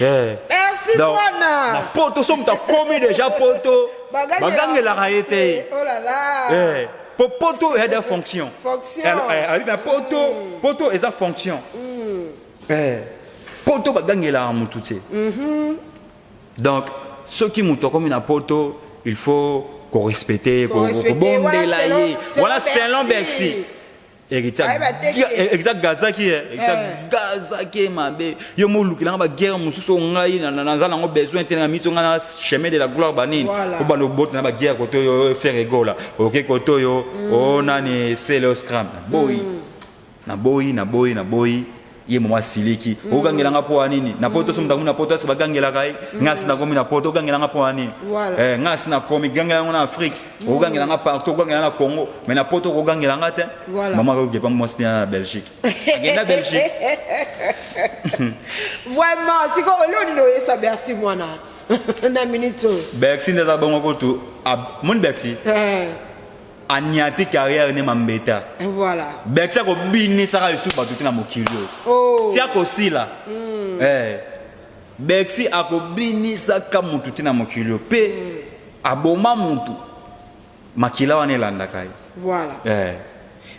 Eh. Merci, Donc, Mwana. na poto so mutu akomi déjà poto. Bagangelaka ye te. Oh là là. Eh. Po poto eya da fonction. Fonction. Eh, eh, alobi na poto, poto eza fonction. Eh. Poto bagangelaka mutu te. Donc, soki mutu akomi na poto, il faut ko respecter, Ko respecter. kobondela Voilà, selon- ye. selon Voilà, selon Bercy. Bercy. Héritier Aye, ba teke. exact Gazaki, eh. Exact Eh. Gazaki mabe. Yo molukilanga ba guerre mosusu oyo ngai naza nango besoin te na mito ngai na chemin de la gloire banini. Voilà. Obanda obota na ba guerre koto oyo Ferre Gola. Oke koto oyo, o nani Sele Scram. Na boyi. Na boyi, na boyi, na boyi. Ye mama siliki. Ogangelanga po nini? Na poto so mutu na poto asi bagangelaka ye. Nga si nakomi na poto, ogangelanga po nini? Voilà. Eh, nga si nakomi, gangelanga na Afrique. Ogangelanga partout, ogangelanga na Congo. Mais na poto ogangelanga te. Voilà. Mama akoki pa mwasi na Belgique. Agenda Belgique. Vraiment, siko oloni no yesa Bercy mwana. Na minute oyo. Bercy ndeza bongo kutu. Moni Bercy? Eh. Aniati carrière ne mambeta. Voilà. Bercy akobinisaka lisusu bato te na mokili oyo. Oh. Tia kosila. Eh. Bercy akobinisaka mutu te na mokili oyo. Pe aboma mutu. Makila wana elandaka ye. Voilà. Eh.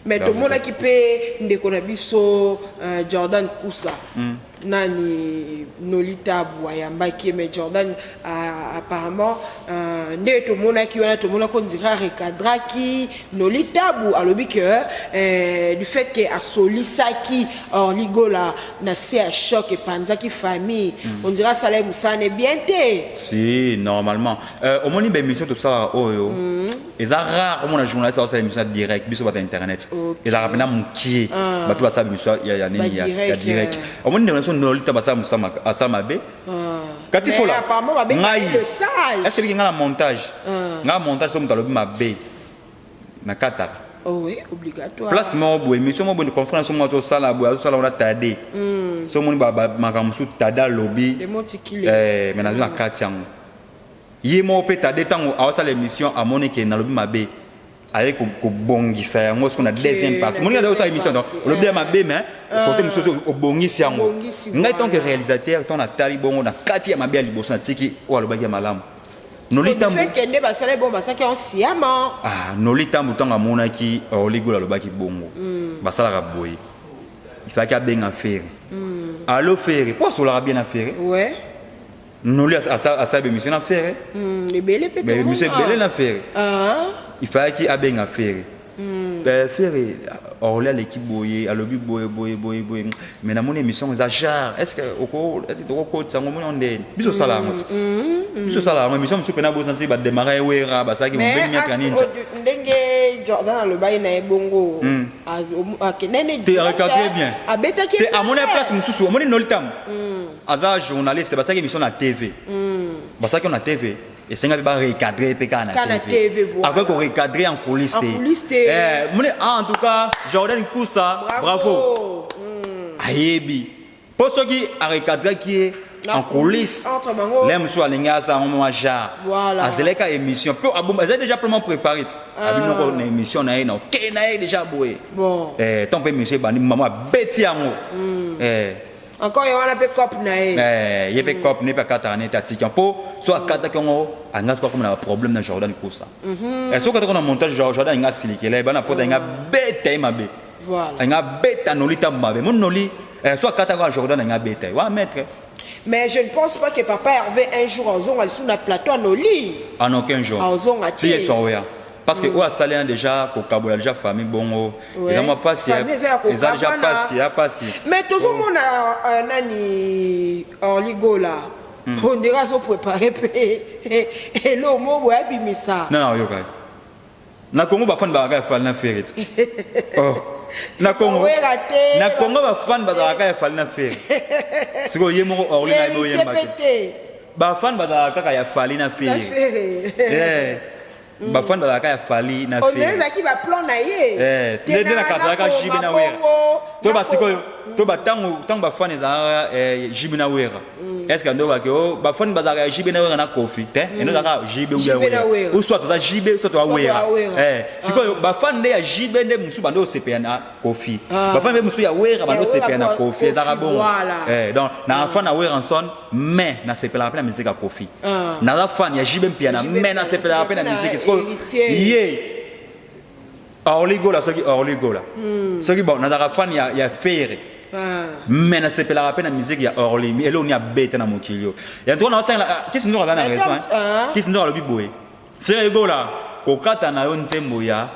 Mais tomonaki mpe ndeko na biso Jordan Kusa, nani, Noli Tabu ayambaki ye, mais Jordan apparemment, nde tomonaki wana, tomonaki on dirait recadraki Noli Tabu. Alobi ke du fait ke asolisaki Orly Gola na se ya choc, epanzaki famille, on dirait asala ye mosala ne bien te. Si normalement, omoni baémission tosalaka oyo, eza rare omona journaliste asala émission ya direct. Biso bato ya internet, ezalaka mpena mokie bato basala émission ya nini, ya direct. Omoni ndeko na biso Noli, ta basala mosala, asala mabe kati fola. Ngai est ce que ngai na montage, ngai montage, so moto alobi mabe na kataka. Oh oui, obligatoire. Place moko boye, émission moko boye, conférence moko tosala boye, azosala wana tade, so omoni makambo mosusu tade alobi, mais nazwi na kati yango. Ye moko mpe tade, ntango aosala émission, amoni ke nalobi mabe, aye kobongisa yango soki na deuxième partie. Moninga osala émission, donc olobi ya mabe, mais côté mosusu obongisi yango. Ngai tant que réalisateur, ntango natali bongo, na kati ya mabe ya liboso, natiki oyo alobaki ya malamu. Noli Tambu nde basala bon, basalaki yango siama. Ah, Noli Tambu, ntango amonaki Orly Gola alobaki bongo, basalaka boye, ifalaki abenga Ferre: "Allo Ferre", mpo asolaka bien na Ferre. Noli asala bémission na Ferre. Ebele mpe. Bémission ebele na Ferre. Ifalaki abenga Ferre: "Ferre, Orly aleki boye, alobi boye boye boye boye, mais namoni émission eza genre, est ce que tokokotisa yango?" Omoni ndeni biso osala yango ti biso osala yango, émission mosusu mpena bosa nti badémarre ewera basalaki mobeni miaka ninja. Ndenge Jordan alobaki na ye bongo, akendeni. Te, recadre bien. Abetaki. Te, amoni place mosusu. Omoni Noli Tambu aza journaliste, basalaki émission na TV, basalaki na TV, esenga mpe barecadre mpe kaka na TV. Akoki korecadre en coulisse te. Moni, en tout cas Jordan Kusa, bravo, ayebi mpo soki arecadraki ye en coulisse, le mosusu alingi aza yango mwa genre azelaki émission mpo ezali déjà pleinement préparé ti abinoko na émission na ye, na okei na ye déjà boye ntango mpe émission ebandi, mama abeti yango. Encore ye wana mpe cope na ye. Ye mpe cope ne mpe akataka neti atiki mpo so akataki yango, anga soki akoma na baproblème na Jordan Kosa. Soki atako na montage, Jordan alinga asilikela ye, bana poto alinga beta ye mabe, alinga beta Noli ntambo mabe. Mo Noli so akataka ya Jordan, alinga beta ye wa maître. Mais je ne pense pas que papa Hervé un jour azonga lisusu na plateau ya Noli. En aucun jour. Azonga te. Ti ye oya, parce que oyo asali yana déjà kokabola déjà famille bongo, eza mwa pasi, eza déjà pasi, ya pasi. Mais tozomona nani, Orly Gola, on dirait azoprépare mpe elo mo boye abimisa. Non, non, oyoka, na Congo bafani bazalaka ya Fally na Ferre ti. Oh, na Congo, na Congo bafani bazalaka ya Fally na Ferre. Sikoyo ye moko Orly na ye oyemba te, bafani bazalaka kaka ya Fally na Ferre, bafani bazalaka ya Fally na Ferre. Ezalaki baplan na ye. Nde nakazalaka JB na Wera to basikoyo to batango, ntango bafani ezalaka JB na Wera, est ce que ndokaki o bafani bazalaka ya JB na Wera na Kofi te? Eno ezalaka JB Wera, ou soit toza JB, soit toza Wera. Sikoyo bafani nde ya JB nde mosusu bande osepela na Kofi, bafani mpe mosusu ya Wera bande osepela na Kofi. Ezalaka bongo. Donc na fan na Werrason, mais nasepelaka mpe na musique ya Kofi. Naza fan ya JB Mpiana, mais nasepelaka mpe na musique. Sikoyo ye Orly Gola, soki Orly Gola, soki bon, nazalaka fan ya Ferre, mais nasepelaka mpe na musique ya Orly. Eloko nini abeta na mokili oyo ya ntuka naosangela Kisi Nzoka aza na raison. Kisi Nzoka alobi boye: "Ferre Gola, kokata na yo nzembo ya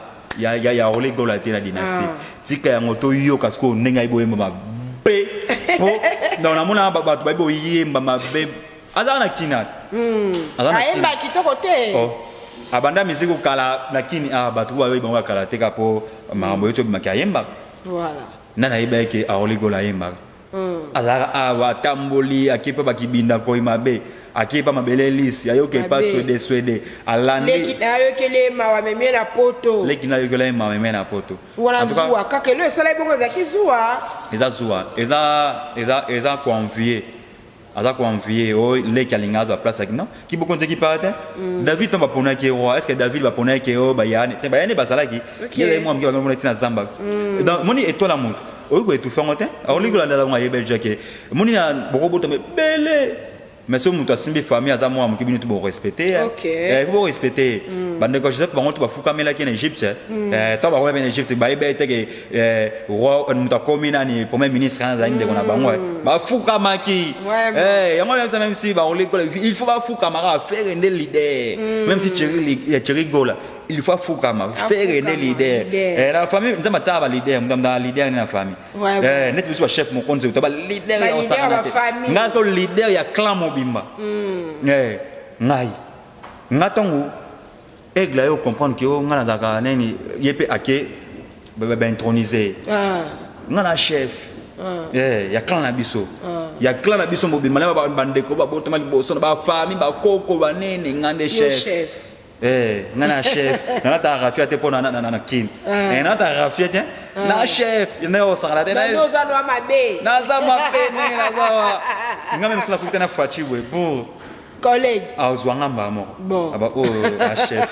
Orly Gola te na Dynastie, tika yango toyoka." Sikoyo ndenge ayebi oyemba mabe, po donc namona bato bayebi oyemba mabe, azala na kina. Ayemba kitoko te. Abanda musique kala na kini, bato bayoyi bango akala te ka mpo makambo oyo ti obimaki ayembaka. Nani ayebaki ke Orly Gola ayembaka? Azalaka awa, atamboli, ake mpe bakibinda koi mabe, ake mpa mabele lisi, ayoki epa swede swede, alandi. Leki ayokeli mawa, memie na poto. Leki na ayokeli ye mawa, memie na poto. Wana zuwa kaka elo esala bongo, ezalaki zuwa. Eza zuwa, eza koenvie, aza koenvie oyo leki alingi azwa place aki. Non, kibokonzi ekipaka te. David, ntango baponaki roi, est ce que David baponaki oyo bayane te? Bayane bazalaki, ye azali mwa moke, bango ntina zamba. Donc moni étoile ya moto oyoki koétouffe yango te. Orly Gola nde aza bongo, ayebeli jake moni na bokobotama ebele. Mais soki moto asimbi famille aza mwana moke, bino to borespecte ye. Eh, faut borespecte ye. Bandeko ya Joseph, bango to bafukamelaki na Egypte. Ntango bakomi mpe na Egypte, bayebi ete ke roi, moto akomi nani, premier ministre wana azali ndeko na bango, bafukamaki. Yango wana, même si bakolikola, il faut bafukamaka. Ferre nde leader. Même si Thierry Gola, il faut afukama. Ferre nde leader. Na famille, Nzambe atiaka baleader. Moto na leader nde na famille. Neti biso bachef mokonzi to baleader ya osakana te. Ngai to leader ya clan mobimba. Ngai nga ntango Aigle aye comprendre ke o ngai nazalaka nini, ye mpe ake baintronise nga na chef ya clan na biso, ya clan na biso mobimba, na bandeko babotama liboso na bafamille, bakoko banene, nga nde chef. Nga na chef, nalataka rafia te mpo na kini. Nalataka rafia te na chef ndenge osakana te. Naza mabe ndenge naza wa nga meme sala kuta na faci boye pour collègue. Azwanga mbala moko. Bon. Aba oyo a chef.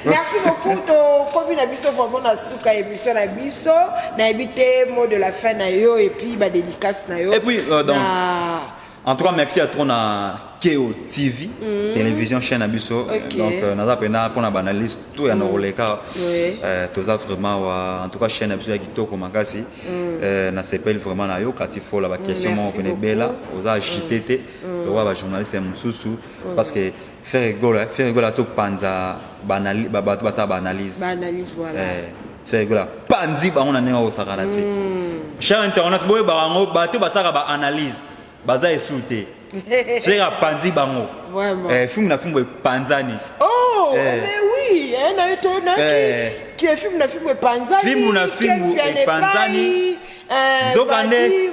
Merci beaucoup. Tokomi na biso vraiment na suka émission na biso. Nayebi te, mot de la fin na yo et puis badédicace na yo. Et puis, donc, na en tout cas, merci à trop na Keo TV, télévision, chaîne na biso. Donc naza pena mpona baanalyse to ya na koleka. Toza vraiment wa, en tout cas chaîne na biso ya kitoko makasi. Nasepeli vraiment na yo kati fola baquestion Merci moko pene ebela. Beaucoup. Oza agité te lokola bajournaliste ya mosusu, parce que Ferre Gola, Ferre Gola topanza bato basala baanalyse. Baanalyse, voilà. Ferre Gola panzi bango na ndenge akosakana te. Cher internet, boyebaka yango, bato basalaka baanalyse baza esu te. Ferre apanzi bango. Vraiment. Filme na filme epanzani. Oh, mais oui, hein, na yo to na ki ki film na film epanzani. Film na film Ken Piane. Epanzani. Epai, Nzoka Vadi,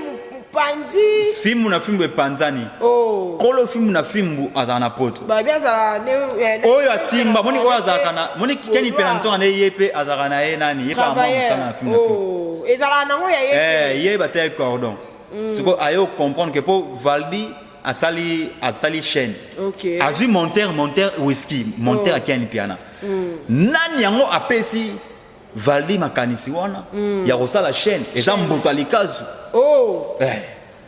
Panzi. Filme na filme epanzani. Oh. Kolo filme na filme azala na poto. Babi azala ne Oyo asimba moni, oyo azalaka na moni keni mpe na nzonga nde ye mpe azalaka na ye nani, ye mpe amwa mosala na filme na filme. Oh, ezalaka nango ya ye. Ye batia ye cordon. Sikoyo aye comprendre ke mpo Valdi asali chaîne, azwi monteur whisky, monteur akiani piana nani yango apesi Valdi makanisi wana ya kosala chaîne, eza Mbuto Alikazu. Oh.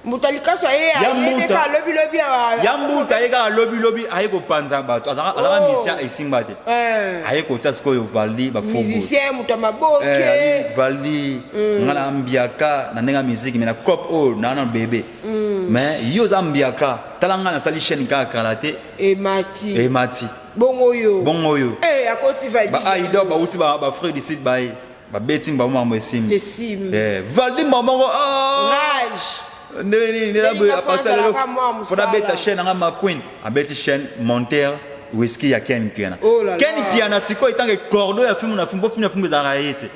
Moto alikaso aye. Ya aye Mbuta. kaka lobilobi awa. Ya Mbuta aye kaka lobilobi, aye kopanza bato. Azalaka musicien, esimba te. Aye kotia sikoyo Valdi bafobo. Musicien, moto ya maboke. Valdi, nga na mbiaka na ndenge ya musique, mais na cop oyo naa na bébé, mais yo oza mbiaka. Tala, nga nasali chaîne kaka kala te. Emati. Emati. Bongo oyo. Bongo oyo. Akoti Valdi. Baaido bauti bafrère du sud, baye babeti bango, makambo esimbi. Esimbi. Valdi moko, ah! Rage. Ndenge nini nde Ndenge boye nga à partir ya lelo azalaka mwa mpona mosala. beta chaîne nanga Maqueen, abeti chaîne monteur whisky ya Ken Piana. Oh là Ken là. Piana sikoyo etange cordo ya filme na filme, po filme na filme ezalaka ye te.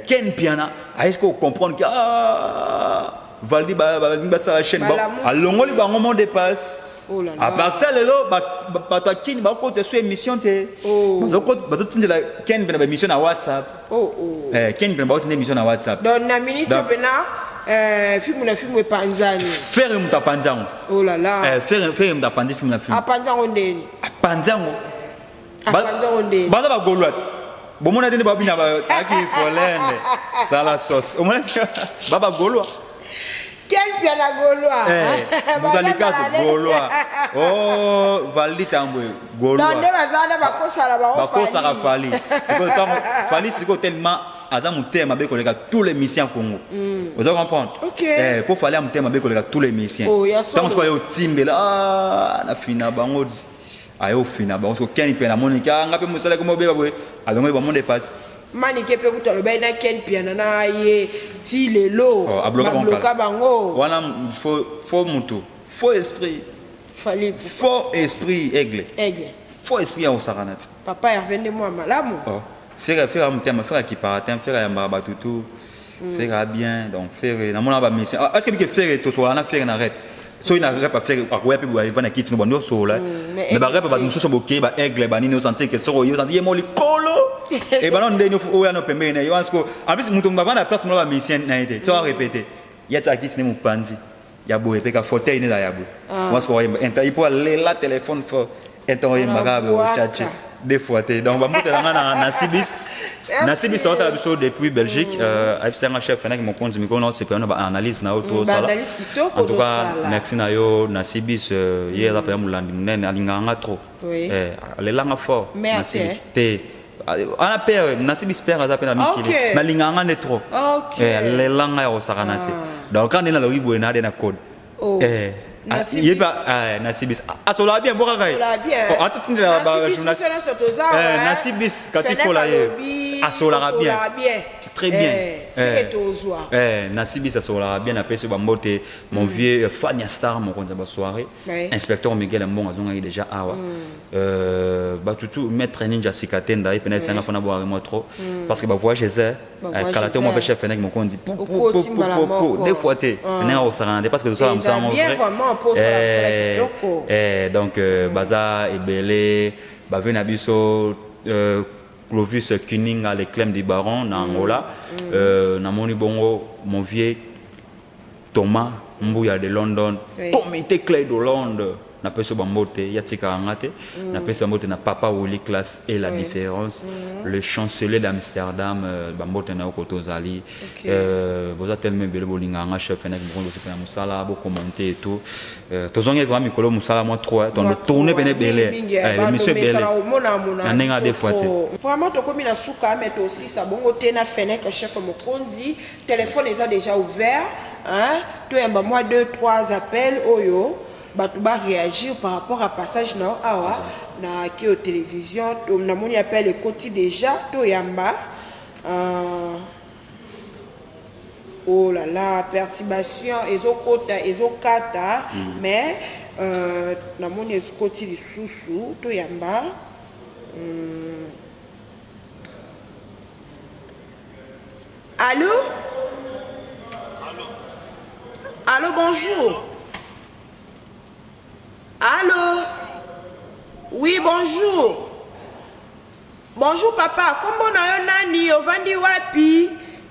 Ken Piana ayesi ko comprendre ke ah, Valdi balingi basala chaîne. Balamusi. Alongoli bango mot de passe. Oh là là. À partir ya lelo, bato akini bakokota so émission te. Oh. Bazotindela Ken mpe na baémission na WhatsApp. Oh. Ken mpe baotinda émission na WhatsApp. Donc na minute mpena filme na filme epanzani. Ferre moto apanzi yango. Oh là là. Ferre moto apanzi filme na filme. Apanzi yango ndeni? Apanzi yango. Apanzi yango ndeni? Baza bagolwa te, bomona te nde babina aki folende sala sauce, omona ba bagolwa. Ken Piana gaulois. Moto alikaso gaulois, oh, Valdi Tambwe gaulois. Donc nde baza wana, bakosala bango. Bakosaka Fally. Sikoyo ntango Fally sikoyo tellement aza motema mabe koleka tous les musiciens Congo, oza comprendre? Ok. Po Fally ya motema mabe koleka tous les musiciens. Oh, ya solo. Ntango sikoyo aye otimbela, ah, na fina bango, aye ofina bango. Sikoyo Ken mpe namoniki nga mpe mosala ekomi obeba boye, alongoli bango de passe. Manike mpe kutu alobaki na Ken Piana na ye ti lelo. Oh, abloka bango. Babloka bango. Wana faux mutu, faux esprit. Fally. Faux esprit, Aigle. Aigle. Faux esprit ya kosakana ti. Papa Herve nde mwa malamu. Oh. Ferre, Ferre motema, Ferre akipaka te, Ferre ayambaka bato tu, Ferre bien. Donc Ferre namona bamusicien. Ah, est ce que bike Ferre tosola na Ferre na rep, soki na rep affaire akoya mpe boye, avanda kiti no bandi osola. Mais Mais barep bato mosusu bokei, baaigle banini, osentir ke soko oye, osentir ye mo likolo ebana ndeni oyo ano pembeni na ye wana. Siko en plus moto bavanda place mona bamusicien na ye te, so arépété ye atiaka kiti ne mopanzi ya boye, mpe ka fauteuil ne eza ya boye wana. Siko oyemba inter ipo alela téléphone fort, inter oyembaka boye, ochache deux fois te. Donc bamutela nga na sibis. Nasi biso otala biso depuis Belgique, ayebisa nga chef Fenech Mokonzi mikolo na osepela na ba analyse na yo to sala. En tout cas, merci na yo Nasi bis ye aza mpenza molandi monene, alingaka nga trop. Alelanga fort. Nasi bis te. Ana père Nasi bis père aza mpe na mikili. Mais alingaka nga nde trop. Alelanga ya kosakana te. Donc quand nde nalobi boye na ade na code. Oh. Ye mpe nasibis asolaka bien bo kaka ye atotindela bajournaliste nasibis kati fola ye asolaka bien très bien nasibis asolaka bien napesi bambote mon vieux Fania Star mokonzi ya basoirée inspecteur Miguel Mbongo azongaki déjà awa batutu maître ninja sikatenda ye mpena esanga fana bwaka mwa trop parce que bavoyage eza kala te mwa chef Fenech Mokonzi deux fois te ndenge akosakana te parce que tosala mosala mo vrai donc baza ebele bave na biso Clovis Kininga le clem du baron na Angola namoni bongo mon vieux Thomas Mbuya de London comité clé de Londres napesi bambote ya tikaka nga te. Napesi bambote na papa Willy Classe et la différence, le chancelier d'Amsterdam, bambote na yo koto ozali. Boza tellement ebele bolingaka nga chef Fenech Mokonzi, bosepela mosala bokommente et tout. Tozongi vraiment mikolo mosala mwa trop tondo tourne pene ebele, émission ebele na ndenge ya deux fois te. Vraiment tokomi na suka, mais tosisa bongo te na Fenech chef Mokonzi. Téléphone eza déjà ouvert, hein? Toyamba mwa 2 3 appels oyo bato baréagir par rapport à passage na yo awa na Keo Télévision. Namoni appel ekoti déjà, toyamba. Oh là là, perturbation ezokota ezokata, mais namoni ekoti lisusu, toyamba. Allô? Allô, bonjour. Allô? Oui, bonjour. Bonjour papa, kombo na yo nani, ovandi wapi?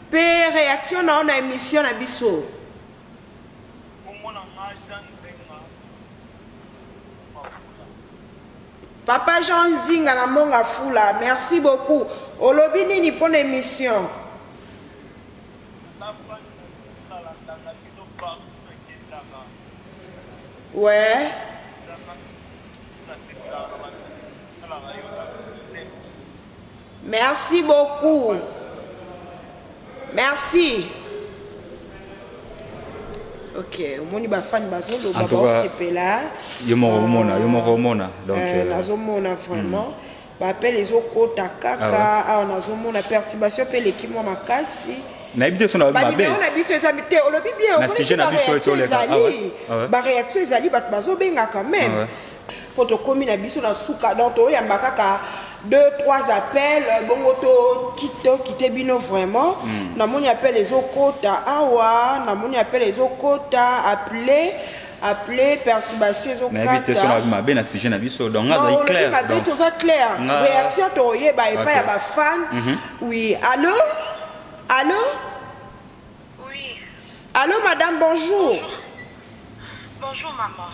Pe réaction na yo na émission na biso. Papa Jean Nzinga na Monga Fula, merci beaucoup. Olobi nini pona émission? Ouais. Merci beaucoup. Merci. Ok, omoni bafani bazoloba, baosepela. Yo moko omona, yo moko omona. Donc nazomona vraiment baappel ezokota kaka awa, nazomona perturbation mpe eleki mwa makasi. Nayebi te so na mabe. Banimero na biso eza te, olobi bien. Na sujet na biso ezali baréaction, ezali bato bazobenga quand même mpo tokomi na biso na suka. Donc toyamba kaka deux trois appels, bongo tokite bino vraiment. Namoni appel ezokota awa, namoni appel ezokota, appelé appelé, perturbation. Nayebi te so na mabe na sujet na biso, donc nga azali clair. Mabe, toza clair. Réaction toyeba epai ya bafan. Oui, allo, allo? Oui. Allo madame, bonjour. Bonjour maman.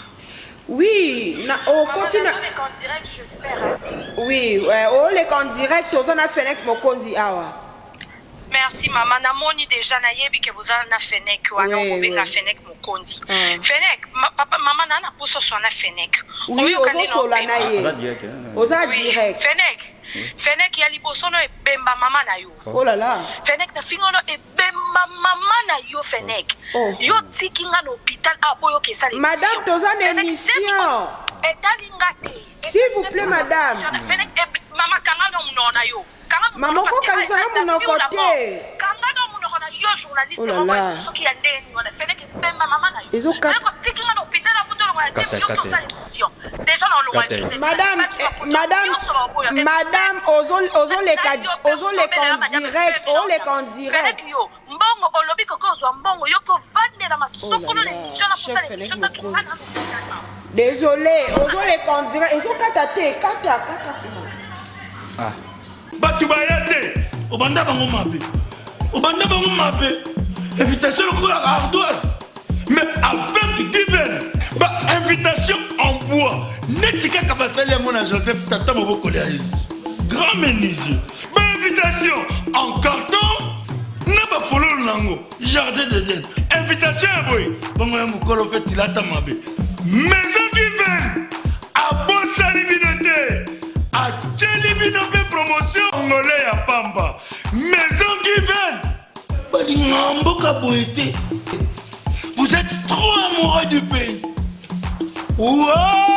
Oui, na okoti na En direct, j'espère. Oui, oleka en direct, toza na Fenech Mokonzi awa. Merci mama, namoni déjà nayebi ke boza na Fenech wana okobenga Fenech Mokonzi. Fenech, papa, mama na na poso so na Fenech. Oui, ozosola na ye. Oza direct. Fenech. Fenech ya liboso no ebemba mama na yo. Oh là là. Fenech na fingo no ebemba mama na yo Fenech. Yo tiki nga na hôpital a po yo ke sala. Madame, toza na émission. Etali nga te. S'il vous plaît madame. Fenech, mama kanga no munoko na yo. Mama, okokangisanga monoko te. Kanga no munoko na yo journaliste. Oh là là. Soki ya ndeni wana Fenech ebemba mama na yo. Ezokata. Tiki nga na hôpital a po tolongola te yo tosala émission. Déjà na olongola. Madame, madame, madame, ozoleka, ozoleka en direct, oleka en direct. Yo mbongo olobi koko ozwa mbongo yo kovandela masokolo na émission na Chef kosala Fenech émission. Mokonzi. Désolé, ozoleka en direct, ezokata te, kata kata kuna. Bato baya te, obanda bango mabe, obanda bango mabe, invitation lokola ardoise, mais avec given bainvitation en bois neti kaka basali yango na Joseph tata mobokoli ya Yesu grand menuisier, bainvitation. En carton na bafololo na yango, jardin d'Eden. Invitation ya boye bongo ya mokolo mpe tilata mabe. Maison Given abosani bino te, atieli bino mpe promotion ngole ya pamba. Maison Given balingaka mboka boye te. Vous êtes trop amoureux du pays. Wow!